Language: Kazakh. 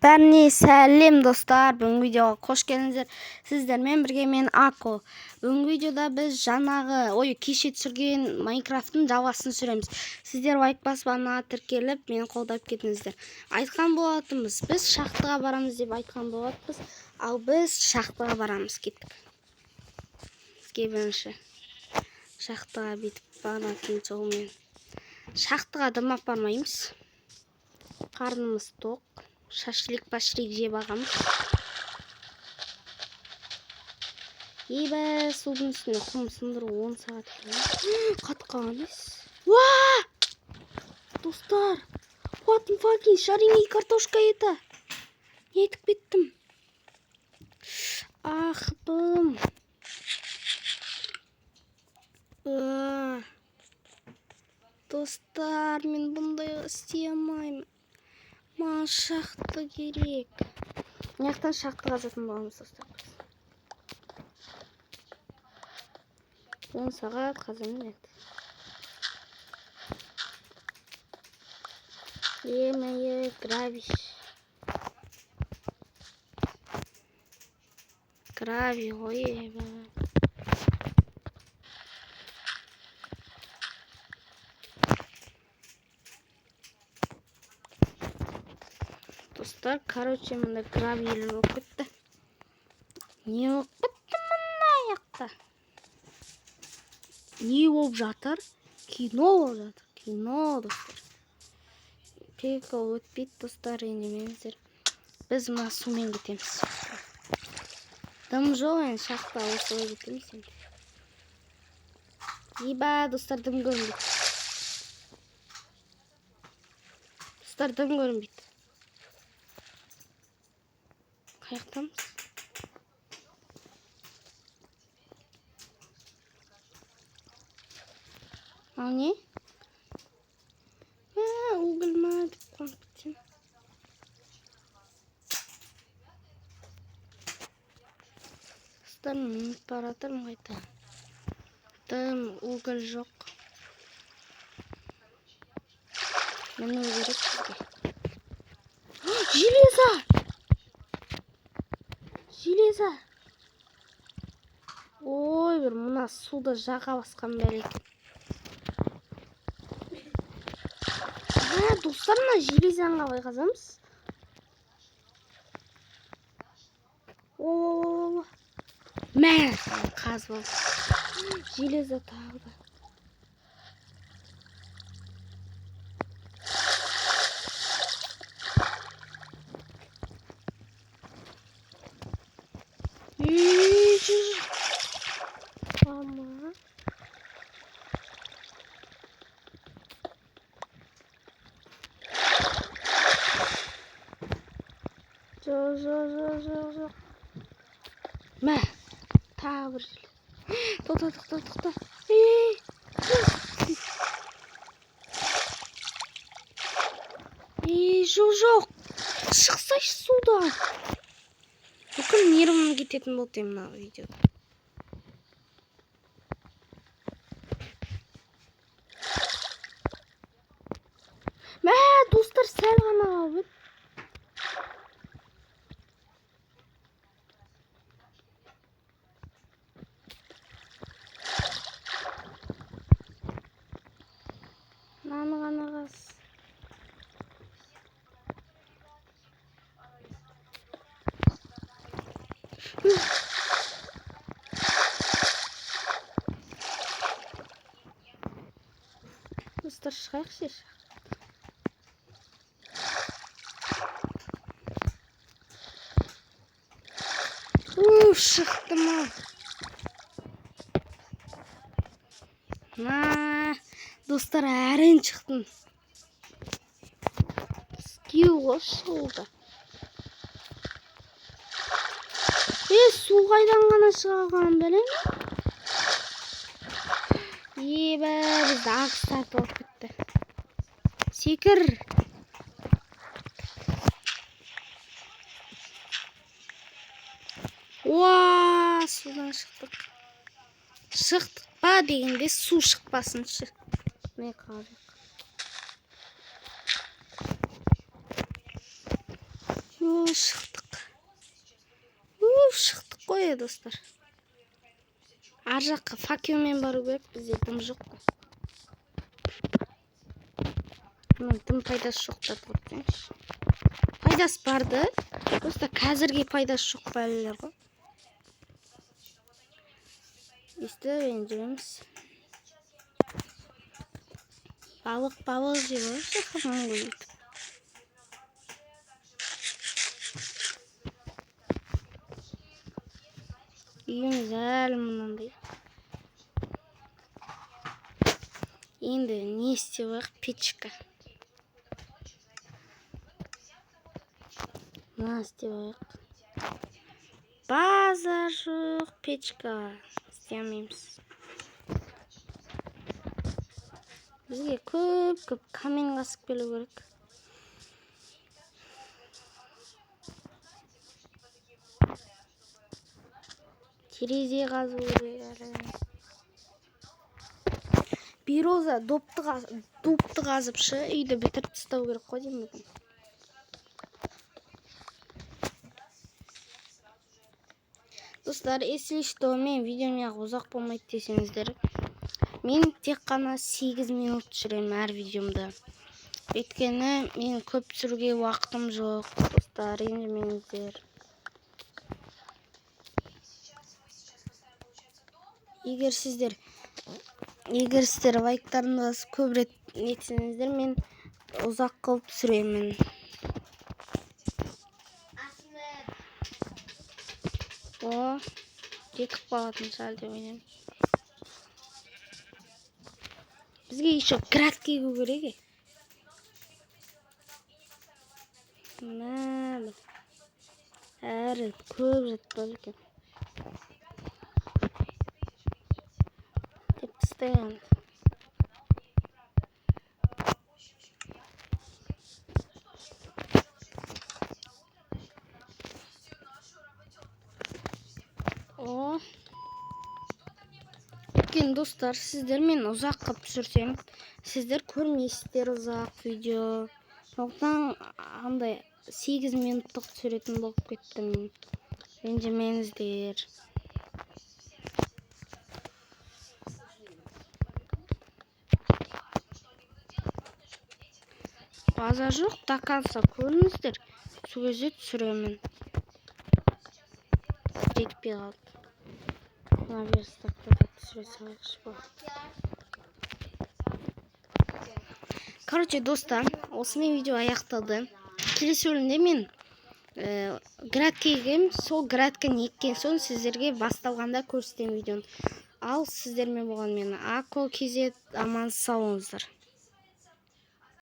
Бәріне сәлем, достар! Бүгінгі видеоға қош келдіңіздер. Сіздермен бірге мен, Ако. Бүгінгі видеода біз жаңағы, ой, кеше түсірген Майнкрафттың жалғасын түсіреміз. Сіздер лайк басып, арнаға тіркеліп, мені қолдап кетіңіздер. Айтқан болатынбыз, біз шахтаға барамыз деп айтқан болатынбыз. Ал біз шахтаға барамыз, кеттік. Бізге бірінші шахтаға бүйтіп баратын жолмен. Шахтаға дым апармаймыз. Қарнымыз тоқ. Шашлик пашлик жеп алғанбыз. Ебә, судың үстіне құм сындыру 10 сағат екен. Қатып қалған емес. Уа! Достар! What the fucking жареный картошка это? Не айтып кеттім? Ах, бым. А, достар, мен бұндай істей алмаймын. Маған шахта керек. Мына жақтан шахта қазатын боламыз, достар. 10 сағат қазамын енді. Е-мое, гравий. Гравий ғой, ебә. Достар, короче, мында гравийлер болып кетті. Не болып кетті мына аяқта? Не болып жатыр? Кино болып жатыр. Кино, достар. Прикол өтпейді, достар, ренжімеңіздер. Біз мына сумен кетеміз. Дым жоқ енді, шахта осылай кетеміз енді. Еба, достар, дым көрінбейді. Достар, дым көрінбейді. Қаяқтамыз? Мынау не? Мә, уголь ма деп қуанып кетсем. Достар, мен ұмытып бара жатырмын қайта. Дым, уголь жоқ. Міну керек бізге. Железо! Железо! Ой, бір мына суды жаға басқан бәле екен. А, достар, мына железаны қалай қазамыз? О, мә, қазып алдым. Железо тағы да. Ей, жүр. Ама. Жоқ, жоқ, жоқ, жоқ, жоқ. Мә, тағы бір железо. Тоқта, тоқта, тоқта. Ей, ей, жоқ, жоқ. Шықсайшы судан. Бүкіл нервім кететін болды мына видеода. Мә, достар, сәл ғана қалып еді. Мынаны ғана қаз. Достар, шығайықшы. Уф, шықтым ау. Мә, достар, әрең шықтым. Скилл ғой шығуда. Е, су қайдан ғана шыға білем? Ебә, бізді ағыс тартып алып кетті. Секір. Уа, судан шықтық. Шықтық па дегенде су шықпасыншы. Міне қалдық. Шықтық. Уф, шықтық қой, достар. Ар жаққа факелмен бару керек, бізде дым жоқ қой. Мына дым пайдасы жоқ та көрсеңізші. Пайдасы бар да, просто қазірге пайдасы жоқ бәлелер ғой. Өйстіп енді жүреміз. Балық жеп алайықшы, хамам ғой өйтіп. Үйіміз әлі мынандай. Енді не істеп алайық? Печка. Мына істеп алайық. Базар жоқ, печка істей алмаймыз. Бізге көп-көп камень қасып келу керек. Терезе қазу керек әлі. Бероза дубты қазып шы, үйді бітіріп тастау керек қой деймін бүгін. Достар, если что, мен видеом ұзақ болмайды десеңіздер, мен тек қана 8 минут түсіремін әр видеомда. Өйткені мен көп түсіруге уақытым жоқ, достар, ренжімеңіздер. Егер сіздер лайктарыңызды басып көп рет нетсеңіздер, мен ұзақ қылып түсіремін. О, жетіп қалатын шығар деп ойлаймын. Бізге еще градка егу керек е. Мә, әрі көп жатпады екен. Деп тастайын. О. Өйткені достар, сіздер мен ұзақ қылып түсірсем, сіздер көрмейсіздер ұзақ видео. Сондықтан андай 8 минуттық түсіретін болып кеттім. Ренжімеңіздер. Базар жоқ, до конца көріңіздер. Сол кезде түсіремін. Жетпей қалды. Мына верстакта да түсіре салайықшы бұл. Достар, осымен видео аяқталды. Келесі бөлімде мен градка егемін. Сол градканы еккен соң сіздерге басталғанда көрсетемін видеоны. Ал сіздермен болған мен Ако Кз, аман сау болыңыздар.